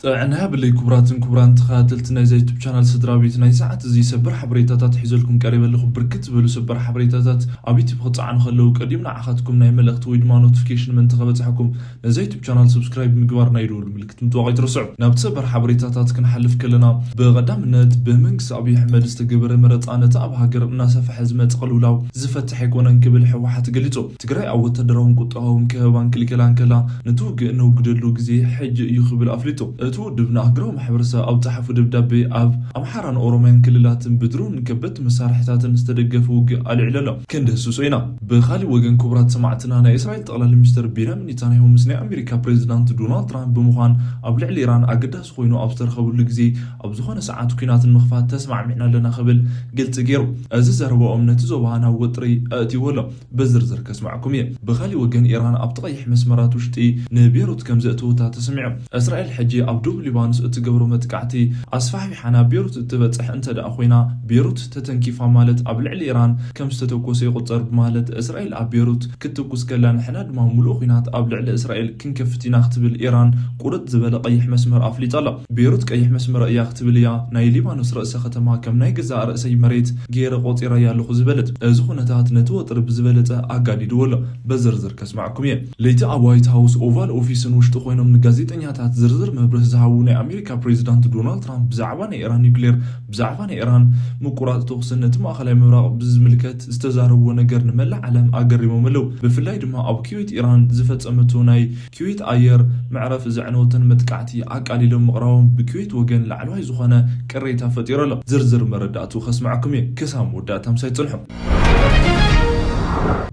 ጥዕና ያብለይ ክቡራትን ክቡራን ተኸታተልቲ ናይዛ ዩቱብ ቻናል ስድራ ቤት፣ ናይ ሰዓት እዚ ሰበር ሓበሬታታት ሒዘልኩም ቀሪበ ኣለኹ። ብርክት ዝበሉ ሰበር ሓበሬታታት ኣብ ዩቱብ ክጸዓኑ ከለዉ ቀዲም ንዓኻትኩም ናይ መልእኽቲ ወይ ድማ ኖቲፊኬሽን ምእንቲ ከበጽሐኩም ነዛ ዩቱብ ቻናል ሰብስክራይብ ምግባር ናይ ደወል ምልክት ምጥዋቕ ኣይትረስዑ። ናብቲ ሰበር ሓበሬታታት ክንሓልፍ ከለና፣ ብቐዳምነት ብመንግስቲ ኣብይ ኣሕመድ ዝተገበረ መረጻ ነቲ ኣብ ሃገር እናሰፍሐ ዝመጽእ ቅልውላው ዝፈትሕ ኣይኮነን ክብል ህወሓት ገሊጹ። ትግራይ ኣብ ወታደራውን ቁጠባውን ከበባን ክልከላን ከላ፣ ነቲ ውግእ ነውግደሉ ግዜ ሕጂ እዩ ክብል ኣፍሊጡ። እቲ ውድብ ንኣህጉራዊ ማሕበረሰብ ኣብ ጸሓፉ ደብዳቤ፣ ኣብ ኣምሓራን ኦሮምያን ክልላትን ብድሮን ከበድቲ መሳርሕታትን ዝተደገፈ ውግእ ኣልዒሉ ኣሎ። ክንድህስሶ ኢና። ብኻሊእ ወገን ክቡራት ሰማዕትና፣ ናይ እስራኤል ጠቕላሊ ሚኒስትር ቤንያሚን ኔታንያሁ ምስ ናይ ኣሜሪካ ፕሬዚዳንት ዶናልድ ትራምፕ ብምዃን ኣብ ልዕሊ ኢራን ኣገዳሲ ኮይኑ ኣብ ዝተረኸብሉ ግዜ፣ ኣብ ዝኾነ ሰዓት ኲናት ንምኽፋት ተስማዕሚዕና ኣለና ክብል ግልጺ ገይሩ። እዚ ዘረባኦም ነቲ ዞባ ናብ ወጥሪ ኣእትይዎ ኣሎ። ብዝርዝር ከስማዕኩም እየ። ብኻሊእ ወገን ኢራን ኣብቲ ቀይሕ መስመራት ውሽጢ ንቤሩት ከም ዘእተወታ ተሰሚዑ። እስራኤል ሕጂ ኣብ ደቡብ ሊባኖስ እትገብሮ መጥቃዕቲ ኣስፋሕፊሓ ናብ ቤሩት እትበጽሕ እንተ ደኣ ኮይና፣ ቤሩት ተተንኪፋ ማለት ኣብ ልዕሊ ኢራን ከም ዝተተኮሰ ይቑጸር ብማለት እስራኤል ኣብ ቤሩት ክትትኩስ ከላ፣ ንሕና ድማ ሙሉእ ኲናት ኣብ ልዕሊ እስራኤል ክንከፍት ኢና ክትብል ኢራን ቁርጥ ዝበለ ቀይሕ መስመር ኣፍሊጣ ኣላ። ቤሩት ቀይሕ መስመር እያ ክትብል እያ ናይ ሊባኖስ ርእሰ ከተማ ከም ናይ ገዛእ ርእሰይ መሬት ገይረ ቆጺረያ ኣለኹ ዝበለት። እዚ ኩነታት ነቲ ወጥሪ ብዝበለጸ ኣጋዲድዎ ኣሎ። በዝርዝር ከስማዕኩም እየ። ለይቲ ኣብ ዋይት ሃውስ ኦቫል ኦፊስን ውሽጢ ኮይኖም ንጋዜጠኛታት ዝርዝር መብርህ ዝሃቡ ናይ ኣሜሪካ ፕሬዚዳንት ዶናልድ ትራምፕ ብዛዕባ ናይ ኢራን ኒውክሌር፣ ብዛዕባ ናይ ኢራን ምቁራጽ ተኹስን ነቲ ማእኸላይ ምብራቕ ብዝምልከት ዝተዛረብዎ ነገር ንመላእ ዓለም ኣገሪሞም ኣለዉ። ብፍላይ ድማ ኣብ ኩዌት ኢራን ዝፈጸመቶ ናይ ኩዌት ኣየር መዕረፊ ዘዕነወተን መጥቃዕቲ ኣቃሊሎም ምቕራቦም ብኩዌት ወገን ላዕለዋይ ዝኾነ ቅሬታ ፈጢሩ ኣሎ። ዝርዝር መረዳእቱ ከስማዕኩም እየ። ክሳብ መወዳእታ ምሳይ ጽንሑ።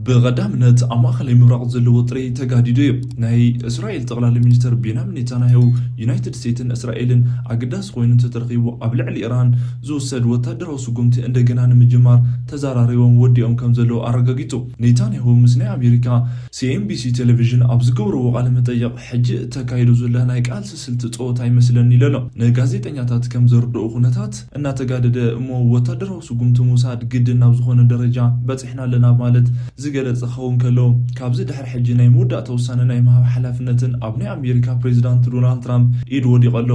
ብቐዳምነት ኣብ ማእኸላይ ምብራቕ ዘሎ ወጥሪ ተጋዲዱ እዩ። ናይ እስራኤል ጠቕላሊ ሚኒስተር ቤንያሚን ኔታንያሁ፣ ዩናይትድ ስቴትስን እስራኤልን ኣገዳሲ ኮይኑ እንተተረኺቡ ኣብ ልዕሊ ኢራን ዝውሰድ ወታደራዊ ስጉምቲ እንደገና ንምጅማር ተዘራሪቦም ወዲኦም ከም ዘለዉ ኣረጋጊጹ። ኔታንያሁ ምስ ናይ ኣሜሪካ ሲ ኤን ቢ ሲ ቴሌቪዥን ኣብ ዝገብርዎ ቃለ መጠይቕ፣ ሕጂ እተካይዶ ዘላ ናይ ቃልሲ ስልቲ ጸወታ ይመስለኒ ኢሉ ኣሎ። ንጋዜጠኛታት ከም ዘርድኦ፣ ኩነታት እናተጋደደ እሞ ወታደራዊ ስጉምቲ ምውሳድ ግድን ናብ ዝኾነ ደረጃ በጺሕና ኣለና ማለት ዝገለጸ ክኸውን ከሎ፣ ካብዚ ድሕሪ ሕጂ ናይ መወዳእታ ውሳነ ናይ ምሃብ ሓላፍነትን ኣብ ናይ ኣሜሪካ ፕሬዚዳንት ዶናልድ ትራምፕ ኢድ ወዲቑ ኣሎ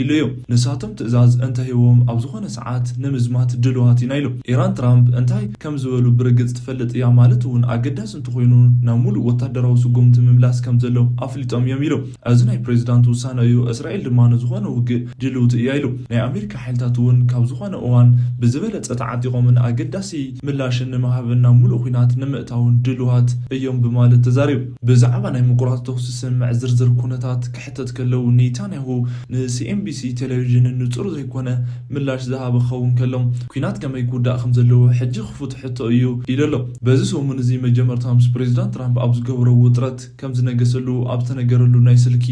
ኢሉ እዩ። ንሳቶም ትእዛዝ እንተሂቦም ኣብ ዝኾነ ሰዓት ንምዝማት ድልዋት ኢና ኢሉ። ኢራን ትራምፕ እንታይ ከም ዝበሉ ብርግጽ ትፈልጥ እያ ማለት እውን ኣገዳሲ እንተኾይኑ ናብ ሙሉእ ወታደራዊ ስጉምቲ ምምላስ ከም ዘሎ ኣፍሊጦም እዮም ኢሉ። እዚ ናይ ፕሬዚዳንት ውሳነ እዩ፣ እስራኤል ድማ ንዝኾነ ውግእ ድልውቲ እያ ኢሉ። ናይ ኣሜሪካ ሓይልታት እውን ካብ ዝኾነ እዋን ብዝበለጸ ተዓጢቖምን ኣገዳሲ ምላሽን ንምሃብን ናብ ሙሉእ ኲናት ንምእታውን ድልዋት እዮም ብማለት ተዛሪቡ። ብዛዕባ ናይ ምቁራጽ ተኹሲ ዝስምዕ ዝርዝር ኩነታት ክሕተት ከለዉ፣ ኔታንያሁ ን ሲ ኤን ቢ ሲ ቴሌቪዥን ንጹር ዘይኮነ ምላሽ ዝሃበ ክኸውን ከሎ፣ ኲናት ከመይ ክውዳእ ከም ዘለዎ ሕጂ ክፉት ሕቶ እዩ ኢሉ ኣሎ። በዚ ሰሙን እዚ መጀመርታ ምስ ፕሬዚዳንት ትራምፕ ኣብ ዝገብሮ ውጥረት ከም ዝነገሰሉ ኣብ ዝተነገረሉ ናይ ስልኪ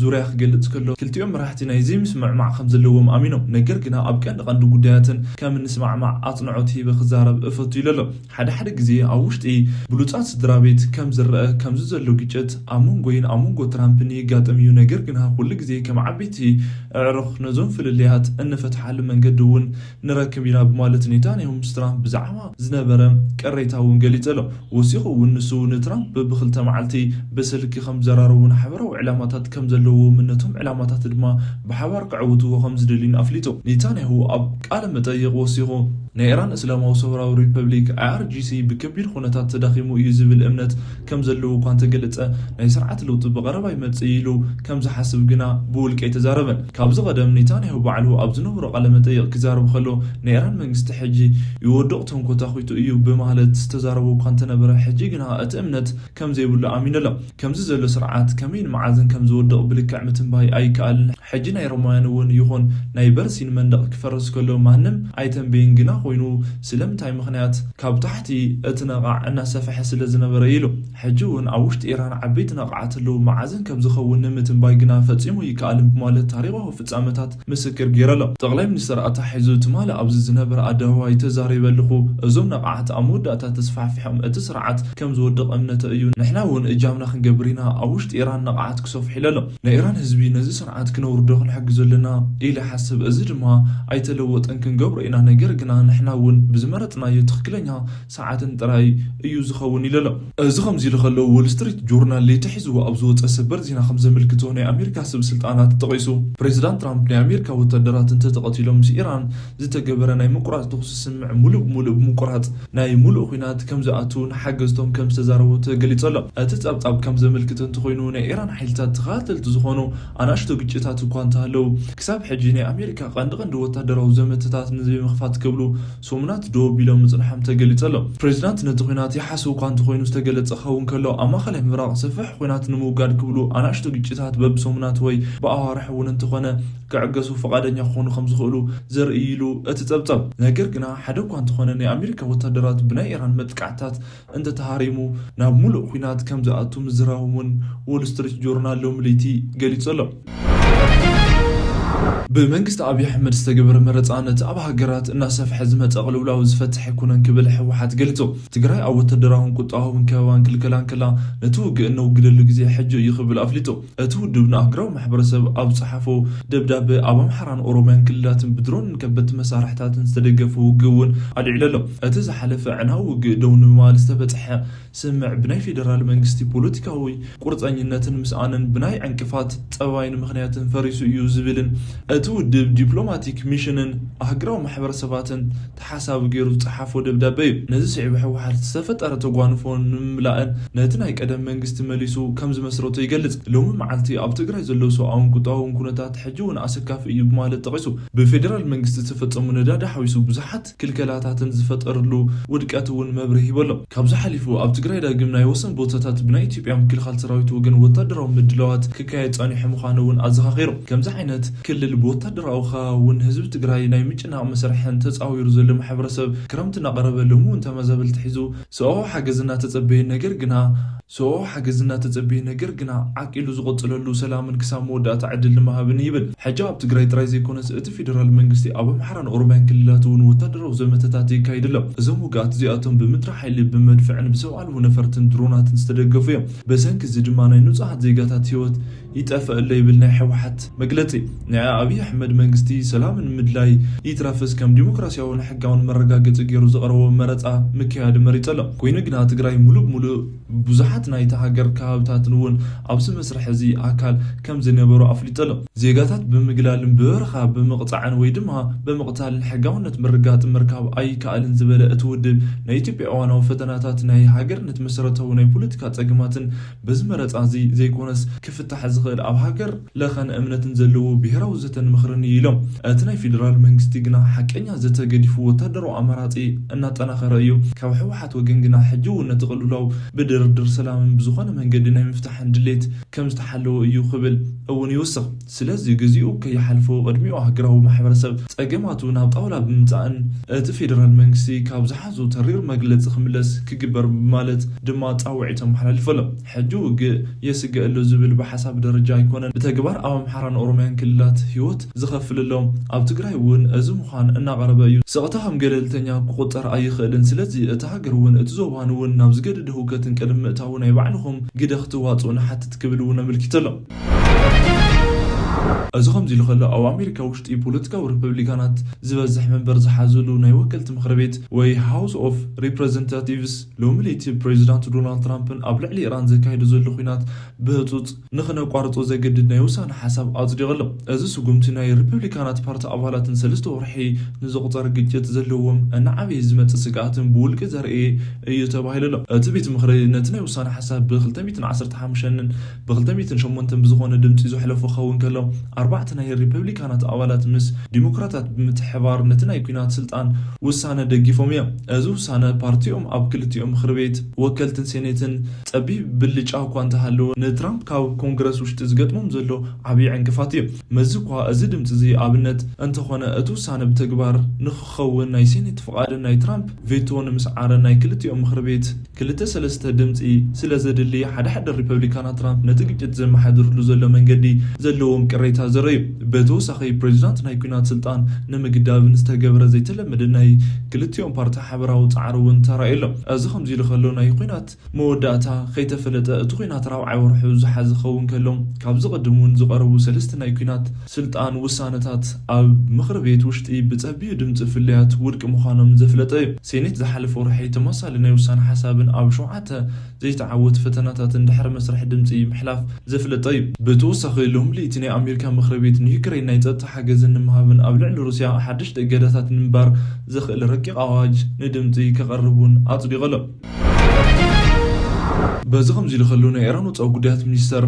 ዙርያ ክገልጽ ከሎ፣ ክልቲኦም መራሕቲ ናይ ዘይምስምዕማዕ ከም ዘለዎም ኣሚኖም፣ ነገር ግና ኣብ ቀንዲ ቀንዲ ጉዳያትን ከም እንስማዕማዕ ኣጽንዖት ሂበ ክዛረብ እፈቱ ኢሉ ኣሎ። ሓደ ሓደ ግዜ ኣብ ውሽጢ ብሉጻት ስድራ ቤት ከም ዝረአ ከምዚ ዘሎ ግጭት ኣብ መንጎይን ኣብ መንጎ ትራምፕን የጋጥም እዩ፣ ነገር ግና ኩሉ ግዜ ከም ዓበይቲ ኣዕሩኽ ነዞም ፍልልያት እንፈትሓሉ መንገዲ እውን ንረክብ ኢና ብማለት ኔታንያሁ ምስ ትራምፕ ብዛዕባ ዝነበረ ቅሬታ እውን ገሊጹ ኣሎ። ወሲኹ እውን ንሱ ንትራምፕ በብኽልተ መዓልቲ ብስልኪ ከም ዘራረቡን ሓበራዊ ዕላማታት ከም ዘለዎም፣ ነቶም ዕላማታት ድማ ብሓባር ክዕውትዎ ከም ዝደልዩን ኣፍሊጡ። ኔታንያሁ ኣብ ቃለ መጠይቕ ወሲኹ፣ ናይ ኢራን እስላማዊ ሰውራዊ ሪፐብሊክ፣ ኣይ ኣር ጂ ሲ፣ ብከቢድ ኩነታት ተዳኺሙ እዩ ዝብል እምነት ከም ዘለዎ እኳ እንተገለጸ፣ ናይ ስርዓት ለውጢ ብቐረባ ይመጽእ ኢሉ ከም ዝሓስብ ግና ብውልቂ ኣይተዛረበን። ካብዚ ቀደም ኔታንያሁ ባዕሉ ኣብ ዝነበሮ ቃለ መጠይቕ ክዛረብ ከሎ፣ ናይ ኢራን መንግስቲ ሕጂ ይወድቕ ተንኮታኺቱ እዩ ብማለት ዝተዛረበ እኳ እንተነበረ፣ ሕጂ ግና እቲ እምነት ከም ዘይብሉ ኣሚኑ ኣሎ። ከምዚ ዘሎ ስርዓት ከመይን መዓዝን ከም ዝወድቕ ብልክዕ ምትንባይ ኣይከኣልን። ሕጂ ናይ ሮማውያን እውን ይኹን ናይ በርሲን መንደቕ ክፈርስ ከሎ ማንም ኣይተንበይን፣ ግና ኮይኑ ስለምንታይ ምኽንያት ካብ ታሕቲ እቲ ነቓዕ እናሰፍሐ ስለ ዝነበረ ኢሉ። ሕጂ እውን ኣብ ውሽጢ ኢራን ዓበይቲ ነቓዓት ኣለዉ፣ መዓዝን ከም ዝኸውን ንምትንባይ ግና ፈጺሙ ይከኣልን ብማለት ታሪኻዊ ፍጻመታት ምስክር ገይሩ ኣሎ። ጠቕላይ ሚኒስተር ኣተሓሒዙ፣ ትማሊ ኣብዚ ዝነበረ ኣደባባይ ተዛሪበ ኣለኹ። እዞም ነቓዓት ኣብ መወዳእታ ተስፋሕፊሖም እቲ ስርዓት ከም ዝወድቕ እምነተ እዩ። ንሕና እውን እጃምና ክንገብር ኢና። ኣብ ውሽጢ ኢራን ነቓዓት ክሰፍሑ ኢለ ኣሎ። ናይ ኢራን ህዝቢ ነዚ ስርዓት ክነውርዶ ክንሕግዞ ኣለና ኢለ ሓስብ። እዚ ድማ ኣይተለወጠን፣ ክንገብሮ ኢና። ነገር ግና ንሕና እውን ብዝመረጽናዮ ትኽክለኛ ሰዓትን ጥራይ እዩ ዝኸውን ኢሉ ኣሎ። እዚ ከምዚ ኢሉ ከሎ፣ ዎል ስትሪት ጆርናል ለይቲ ሒዝዎ ኣብ ዝወጸ ሰበር ዜና ከም ዘመልክቶ፣ ናይ ኣሜሪካ ሰብ ስልጣናት ተጠቒሱ፣ ፕሬዚዳንት ትራምፕ ናይ ኣሜሪካ ወታደራት እንተተቐቲሎም ምስ ኢራን ዝተገበረ ናይ ምቁራጽ ተኹሲ ስምምዕ ሙሉእ ብሙሉእ ብምቁራጽ ናይ ሙሉእ ኲናት ከም ዝኣቱ ንሓገዝቶም ከም ዝተዛረቡ ተገሊጹ ኣሎ። እቲ ጸብጻብ ከም ዘመልክቶ እንተኾይኑ፣ ናይ ኢራን ሓይልታት ተኸታተልቲ ዝኾኑ ኣናእሽቶ ግጭታት እኳ እንተሃለዉ፣ ክሳብ ሕጂ ናይ ኣሜሪካ ቀንዲ ቀንዲ ወታደራዊ ዘመተታት ንዘይምኽፋት ክብሉ ሰሙናት ደው ኣቢሎም ምጽንሖም ተገሊጹ ኣሎ። ፕሬዚዳንት ነቲ ኲናት ይሓስብ እኳ እንተኾይኑ ዝተገለጸ ክኸውን ከሎ፣ ኣብ ማእኸላይ ምብራቕ ሰፊሕ ኲናት ንምውጋድ ክብሉ ኣናእሽቱ ግጭታት በብሰሙናት ወይ ብኣዋርሕ እውን እንተኾነ ክዕገሱ ፍቓደኛ ክኾኑ ከም ዝኽእሉ ዘርኢ ኢሉ እቲ ጸብጻብ። ነገር ግና ሓደ እኳ እንተኾነ ናይ ኣሜሪካ ወታደራት ብናይ ኢራን መጥቃዕታት እንተተሃሪሙ ናብ ሙሉእ ኲናት ከም ዝኣቱ ምዝራቦም እውን ዎል ስትሪት ጆርናል ሎሚ ለይቲ ገሊጹ ኣሎ። ብመንግስቲ ኣብይ ኣሕመድ ዝተገበረ መረፃ ነቲ ኣብ ሃገራት እናሰፍሐ ዝመፀ ቅልውላው ዝፈትሕ ኣይኮነን ክብል ህወሓት ገሊፁ። ትግራይ ኣብ ወታደራውን ቁጠባውን ከበባን ክልከላን ከላ ነቲ ውግእ እነውግደሉ ግዜ ሕጂ እዩ ክብል ኣፍሊጡ። እቲ ውድብ ንኣህጉራዊ ማሕበረሰብ ኣብ ዝፀሓፎ ደብዳበ ኣብ ኣምሓራን ኦሮሚያን ክልላትን ብድሮንን ከበድቲ መሳርሕታትን ዝተደገፈ ውግእ እውን ኣልዒሉ ኣሎ። እቲ ዝሓለፈ ዕናዊ ውግእ ደው ንምባል ዝተበፅሐ ስምምዕ ብናይ ፌደራል መንግስቲ ፖለቲካዊ ቁርፀኝነትን ምስኣንን ብናይ ዕንቅፋት ፀባይን ምኽንያትን ፈሪሱ እዩ ዝብልን እቲ ውድብ ዲፕሎማቲክ ሚሽንን ኣህጉራዊ ማሕበረሰባትን ተሓሳቢ ገይሩ ዝፀሓፎ ደብዳበ እዩ። ነዚ ስዒቡ ህወሓት ዝተፈጠረ ተጓንፎ ንምምላእን ነቲ ናይ ቀደም መንግስቲ መሊሱ ከም ዝመስረቶ ይገልጽ። ሎሚ መዓልቲ ኣብ ትግራይ ዘሎ ሰብኣውን ቁጠባውን ኩነታት ሕጂ እውን ኣሰካፊ እዩ ብማለት ጠቒሱ፣ ብፌደራል መንግስቲ ዝተፈጸሙ ነዳዲ ሓዊሱ ብዙሓት ክልከላታትን ዝፈጠርሉ ውድቀት እውን መብርሂ ሂቡ ኣሎ። ካብዚ ሓሊፉ ኣብ ትግራይ ዳግም ናይ ወሰን ቦታታት ብናይ ኢትዮጵያ ምክልኻል ሰራዊት ወገን ወታደራዊ ምድላዋት ክካየድ ጸኒሑ ምዃኑ እውን ኣዘኻኺሩ። ከምዚ ዓይነት ክልል ብወታደራዊ ከበባ እውን ህዝቢ ትግራይ ናይ ምጭናቕ መሰርሐን ተጻዊሩ ዘሎ ማሕበረሰብ ክረምቲ እናቐረበ ሎሚ እውን ተመዛበልቲ ሒዙ ሰብኣዊ ሓገዝ እናተጸበየ ነገር ግና ሰብኣዊ ሓገዝ እናተጸበየ ነገር ግና ዓቂሉ ዝቕጽለሉ ሰላምን ክሳብ መወዳእታ ዕድል ንምሃብን ይብል። ሕጂ ኣብ ትግራይ ጥራይ ዘይኮነስ እቲ ፌደራል መንግስቲ ኣብ ኣምሓራን ኦሮሚያን ክልላት እውን ወታደራዊ ዘመተታት የካይድ ኣሎ። እዞም ውግኣት እዚኣቶም ብምድሪ ሓይሊ፣ ብመድፍዕን ብሰብ ኣልቦ ነፈርትን ድሮናትን ዝተደገፉ እዮም። በሰንኪ እዚ ድማ ናይ ንጹሃት ዜጋታት ህይወት ይጠፍእ ኣሎ ይብል ናይ ህወሓት መግለጺ። ናይ ኣብይ ኣሕመድ መንግስቲ ሰላምን ምድላይ ይትረፍስ ከም ዲሞክራሲያውን ሕጋውን መረጋገጺ ገይሩ ዝቐረቦ መረጻ ምክያድ መሪጹ ኣሎ። ኮይኑ ግና ትግራይ ሙሉእ ብሙሉእ ብዙሓት ናይታ ሃገር ከባብታትን እውን ኣብዚ መስርሕ እዚ ኣካል ከም ዝነበሩ ኣፍሊጡ ኣሎ። ዜጋታት ብምግላልን ብበረኻ ብምቕጻዕን ወይ ድማ ብምቕታልን ሕጋውነት ምርግጋጽ ምርካብ ኣይከኣልን ዝበለ እቲ ውድብ፣ ናይ ኢትዮጵያ እዋናዊ ፈተናታት ናይ ሃገርነት መሰረታዊ ናይ ፖለቲካ ጸገማትን በዚ መረጻ እዚ ዘይኮነስ ክፍታሕ ዝኽእል ኣብ ሃገር ለኸን እምነትን ዘለዎ ብሄራዊ ዘተን ምኽርን እዩ ኢሎም። እቲ ናይ ፌደራል መንግስቲ ግና ሓቀኛ ዘተ ገዲፉ ወታደራዊ ኣማራጺ እናጠናኸረ እዩ። ካብ ህወሓት ወገን ግና ሕጂ እውን ነቲ ቅልውላው ብድርድር ሰላምን ብዝኾነ መንገዲ ናይ ምፍታሕን ድሌት ከም ዝተሓለወ እዩ ክብል እውን ይውስኽ። ስለዚ ግዚኡ ከይሓልፎ ቅድሚኡ ሃገራዊ ማሕበረሰብ ጸገማቱ ናብ ጣውላ ብምምጻእን እቲ ፌደራል መንግስቲ ካብ ዝሓዞ ተሪር መግለጺ ክምለስ ክግበር ብማለት ድማ ጻውዒት ኣመሓላሊፉ ኣሎ። ሕጂ ውግእ የስግእ ኣሎ ዝብል ብሓሳብ ደረጃ ኣይኮነን፣ ብተግባር ኣብ ኣምሓራን ኦሮሚያን ክልላት ህይወት ዝኸፍል ኣሎ። ኣብ ትግራይ እውን እዚ ምዃን እናቐረበ እዩ። ስቕታ ከም ገለልተኛ ክቑጸር ኣይኽእልን። ስለዚ እቲ ሃገር እውን እቲ ዞባን እውን ናብ ዝገደደ ህውከትን ቅድሚ ምእታዉ ናይ ባዕልኹም ግደ ክትዋፅኡ ንሓትት ክብል እውን ኣመልኪቱ ኣሎ። እዚ ከምዚ ኢሉ ከሎ፣ ኣብ ኣሜሪካ ውሽጢ ፖለቲካዊ ሪፐብሊካናት ዝበዝሕ መንበር ዝሓዝሉ ናይ ወከልቲ ምኽሪ ቤት ወይ ሃውስ ኦፍ ሪፕሬዘንታቲቭስ ሎሚ ለይቲ ፕሬዚዳንት ዶናልድ ትራምፕን ኣብ ልዕሊ ኢራን ዘካየዶ ዘሎ ኲናት ብህጹጽ ንኽነቋርጾ ዘገድድ ናይ ውሳነ ሓሳብ ኣጽዲቑ ኣሎ። እዚ ስጉምቲ ናይ ሪፐብሊካናት ፓርቲ ኣባላትን ሰለስተ ወርሒ ንዝቑጸር ግጭት ዘለዎም እናዓበየ ዝመጽእ ስግኣትን ብውልቂ ዘርእየ እዩ ተባሂሉ ኣሎ። እቲ ቤት ምኽሪ ነቲ ናይ ውሳነ ሓሳብ ብ ክልተ ሚእትን ዓሰርተ ሓሙሽተን ብ ክልተ ሚእትን ሸሞንተን ብዝኾነ ድምጺ ዘሕለፎ ክኸውን ከሎ፣ ኣርባዕተ ናይ ሪፐብሊካናት ኣባላት ምስ ዲሞክራታት ብምትሕብባር ነቲ ናይ ኲናት ስልጣን ውሳነ ደጊፎም እዮም። እዚ ውሳነ ፓርቲኦም ኣብ ክልቲኦም ምኽሪ ቤት ወከልትን ሴኔትን ጸቢብ ብልጫ እኳ እንተሃለወ፣ ንትራምፕ ካብ ኮንግረስ ውሽጢ ዝገጥሞም ዘሎ ዓብዪ ዕንቅፋት እዩ። መዚ እኳ እዚ ድምጺ እዚ ኣብነት እንተኾነ፣ እቲ ውሳነ ብተግባር ንኽኸውን ናይ ሴኔት ፍቓድን ናይ ትራምፕ ቬቶ ንምስዓርን ናይ ክልቲኦም ምኽሪ ቤት ክልተ ሰለስተ ድምጺ ስለ ዘድሊ፣ ሓደ ሓደ ሪፐብሊካናት ትራምፕ ነቲ ግጭት ዘመሓድርሉ ዘሎ መንገዲ ዘለዎም ቅሬታ ዘርኢ እዩ። ብተወሳኺ ፕሬዚዳንት ናይ ኲናት ስልጣን ንምግዳብን ዝተገብረ ዘይተለመደ ናይ ክልቲኦም ፓርቲ ሓበራዊ ጻዕሪ እውን ተራእዩ ኣሎ። እዚ ከምዚ ኢሉ ከሎ ናይ ኲናት መወዳእታ ከይተፈለጠ እቲ ኲናት ራብዓይ ወርሑ ዝሓዘ ክኸውን ከሎ ካብ ዝቐድም እውን ዝቐረቡ ሰለስተ ናይ ኲናት ስልጣን ውሳነታት ኣብ ምኽሪ ቤት ውሽጢ ብጸቢዩ ድምፂ ፍልያት ውድቂ ምዃኖም ዘፍለጠ እዩ። ሴኔት ዝሓለፈ ወርሒ ተመሳሳሊ ናይ ውሳነ ሓሳብን ኣብ ሸውዓተ ዘይተዓወቱ ፈተናታትን ድሕሪ መስርሕ ድምፂ ምሕላፍ ዘፍለጠ እዩ። ብተወሳኺ ሎም ለይቲ ናይ ኣሜሪካ ምኽሪ ቤት ንዩክሬን ናይ ጸጥታ ሓገዝን ንምሃብን ኣብ ልዕሊ ሩስያ ሓደሽቲ እገዳታት ንምባር ዘኽእል ረቂቕ ኣዋጅ ንድምፂ ከቐርብ እውን ኣጽዲቑ ኣሎ። በዚ ከምዚ ኢሉ ከሎ ናይ ኢራን ወፃኢ ጉዳያት ሚኒስተር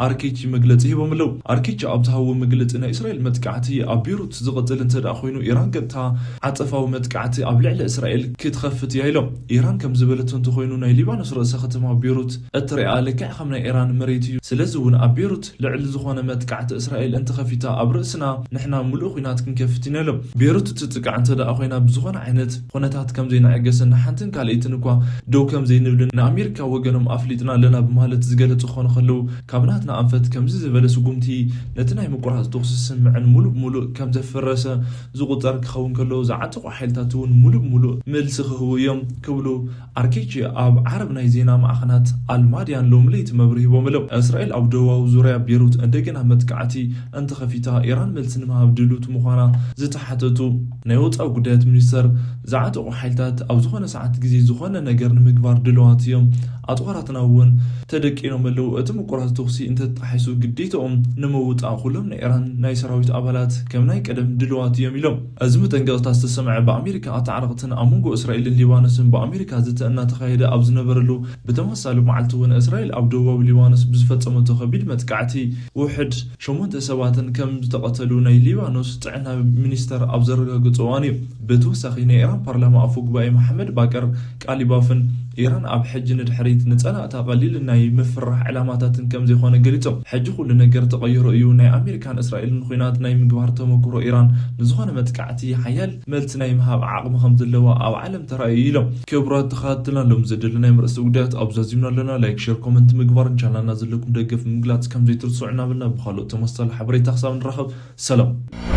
ኣርኬቺ መግለፂ ሂቦም ኣለዉ። ኣርኬቺ ኣብ ዝሃብዎ መግለፂ ናይ እስራኤል መጥቃዕቲ ኣብ ቤሩት ዝቐፅል እንተ ደኣ ኮይኑ ኢራን ቀጥታ ዓጸፋዊ መጥቃዕቲ ኣብ ልዕሊ እስራኤል ክትኸፍት እያ ኢሎም። ኢራን ከም ዝበለቶ እንተኾይኑ ናይ ሊባኖስ ርእሰ ከተማ ቤሩት እትሪኣ ልክዕ ከም ናይ ኢራን መሬት እዩ። ስለዚ እውን ኣብ ቤሩት ልዕሊ ዝኾነ መጥቃዕቲ እስራኤል እንተኸፊታ ኣብ ርእስና ንሕና ሙሉእ ኲናት ክንከፍት ኢና ኢሎም። ቤሩት እትጥቃዕ እንተ ደኣ ኮይና ብዝኾነ ዓይነት ኩነታት ከም ዘይንዕገስን ንሓንትን ካልኣይትን እኳ ደው ከም ዘይንብልን ንኣሜሪካ ወገኖም ኣፍሊጥና ኣለና ብማለት ዝገለጹ ክኾኑ ከለዉ ካብ ናትና ኣንፈት ከምዚ ዝበለ ስጉምቲ ነቲ ናይ ምቁራጽ ተኹሲ ዝስምዕን ሙሉእ ብሙሉእ ከም ዘፍረሰ ዝቑጸር ክኸውን ከሎ ዝዓጠቑ ሓይልታት እውን ሙሉእ ብሙሉእ መልሲ ክህቡ እዮም ክብሉ ኣርኬቺ ኣብ ዓረብ ናይ ዜና ማዕኸናት ኣልማድያን ሎሚ ለይቲ መብርሂ ሂቦም ኣለዉ። እስራኤል ኣብ ደቡባዊ ዙርያ ቤሩት እንደገና መጥቃዕቲ እንተኸፊታ ኢራን መልሲ ንምሃብ ድሉት ምዃና ዝተሓተቱ ናይ ወፃኢ ጉዳያት ሚኒስተር ዝዓጠቑ ሓይልታት ኣብ ዝኾነ ሰዓት ግዜ ዝኾነ ነገር ንምግባር ድልዋት እዮም። ኣፅዋራትና እውን ተደቂኖም ኣለዉ። እቲ ምቁራጽ ተኹሲ እንተተጣሒሱ ግዴታኦም ንምውፃእ ኩሎም ናይ ኢራን ናይ ሰራዊት ኣባላት ከም ናይ ቀደም ድልዋት እዮም ኢሎም። እዚ መጠንቀቕታ ዝተሰምዐ ብኣሜሪካ ኣተዓረቕትን ኣብ መንጎ እስራኤልን ሊባኖስን ብኣሜሪካ ዝተ እናተኻየደ ኣብ ዝነበረሉ ብተመሳሳሊ መዓልቲ እውን እስራኤል ኣብ ደቡባዊ ሊባኖስ ብዝፈጸመቶ ከቢድ መጥቃዕቲ ውሕድ ሸሞንተ ሰባትን ከም ዝተቐተሉ ናይ ሊባኖስ ጥዕና ሚኒስተር ኣብ ዘረጋገጾ እዋን እዩ። ብተወሳኺ ናይ ኢራን ፓርላማ ኣፈ ጉባኤ መሓመድ ባቀር ቃሊባፍን ኢራን ኣብ ሕጂ ንድሕሪት ንጸላእታ ቀሊል ናይ ምፍራሕ ዕላማታትን ከም ዘይኮነ ገሊጾም። ሕጂ ኩሉ ነገር ተቐይሩ እዩ። ናይ ኣሜሪካን እስራኤልን ኲናት ናይ ምግባር ተመክሮ ኢራን ንዝኾነ መጥቃዕቲ ሓያል መልሲ ናይ ምሃብ ዓቕሚ ከም ዘለዋ ኣብ ዓለም ተራእዩ ኢሎም። ክቡራት ተኸታተልና ሎም ዘደለናዮም ርእሰ ጉዳያት ኣብ ዛዚምና ኣለና። ላይክ፣ ሼር፣ ኮመንት ምግባርን ቻናልና ዘለኩም ደገፍ ምግላጽ ከም ዘይትርስዑ እናበልና ብኻልኦት ተመሳሳሊ ሓበሬታ ክሳብ ንራኸብ ሰላም።